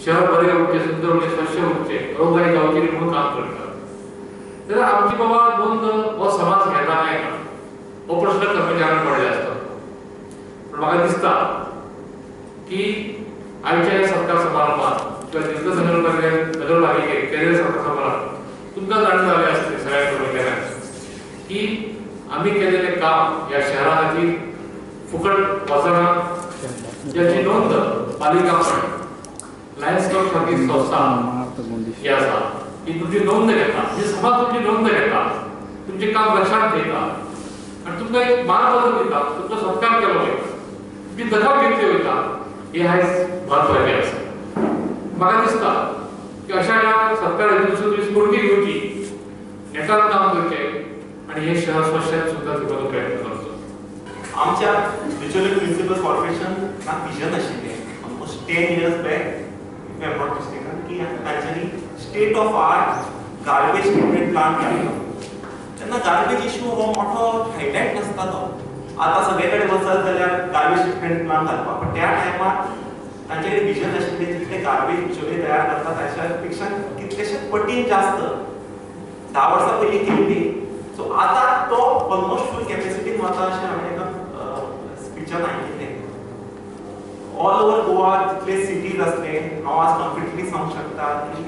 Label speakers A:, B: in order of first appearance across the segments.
A: शहर बरें उरचें, सुंदर उरचें, स्वच्छ उरचें, रोगराई जावची न्ही म्हणून काम करतात. जाल्यार आमची बाबा नोंद हो समाज घेता काय ना हो प्रश्न कर्मचाऱ्यांक पडले आसता. पूण म्हाका दिसता की आयच्या ह्या सत्कार समारंभात किंवा दिग्गज नगरपालिकेत केलेल्या सत्कार समारंभात तुमकां जाणून जालें आसतलें सगळ्या कर्मचाऱ्यांक की आमी केलेलें काम ह्या शहरा खातीर फुकट वचना, ज्याची नोंद पालिका मंडळ, लायन्स क्लब सारकी संस्था ही आसा ही तुमची नोंद घेता, ही समाज तुमची नोंद घेता, तुमचें काम लक्षांत घेता आनी तुमकां एक मानपत्र दिता, तुमचो सत्कार केलो वयता, तुमची दखल घेतली वयता. हे आयज म्हत्वाचें आसा. म्हाका दिसता की अशा ह्या सत्कार तुमी स्फूर्ती घेवची, नेटान काम करचें आनी हें शहर स्वच्छ सुद्दां करपाचो प्रयत्न करचो.
B: आमच्या बिचोली म्युनिसिपल कॉर्पोरेशनाक विजन आशिल्लें almost 10 years back, if I am not mistaken, की तांच्यांनी state of art garbage treatment plant घातलो. तेन्ना गार्बेज इश्यू हो मोठो हायलायट नासतालो. आतां सगळे कडेन वचत जाल्यार गार्बेज ट्रिटमेंट प्लांट घालपाक, पण त्या टायमार तांचे कडेन विजन आशिल्लें जितले गार्बेज बिचोली तयार करता ताच्या पेक्षा कितलेशे पटीन जास्त 10 वर्सां पयलीं केल्ली. सो आतां तो ऑलमोस्ट फूल कॅपेसिटीन वता अशें हांवें एका स्पिचान आयकिल्लें. ऑल ओवर गोवा जितले सिटीज आसले हांव आज कॉन्फिडंटली सांगूंक शकता की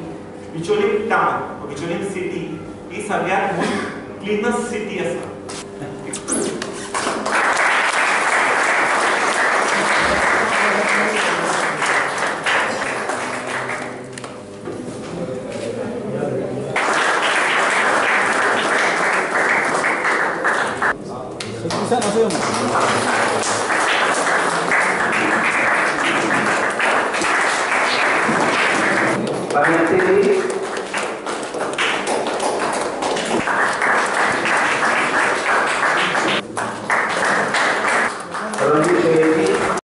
B: बिचोली टावन, बिचोली सिटी ही सगळ्यांत मोस्ट क्लिनस्ट सिटी आसा.
C: Parentesi.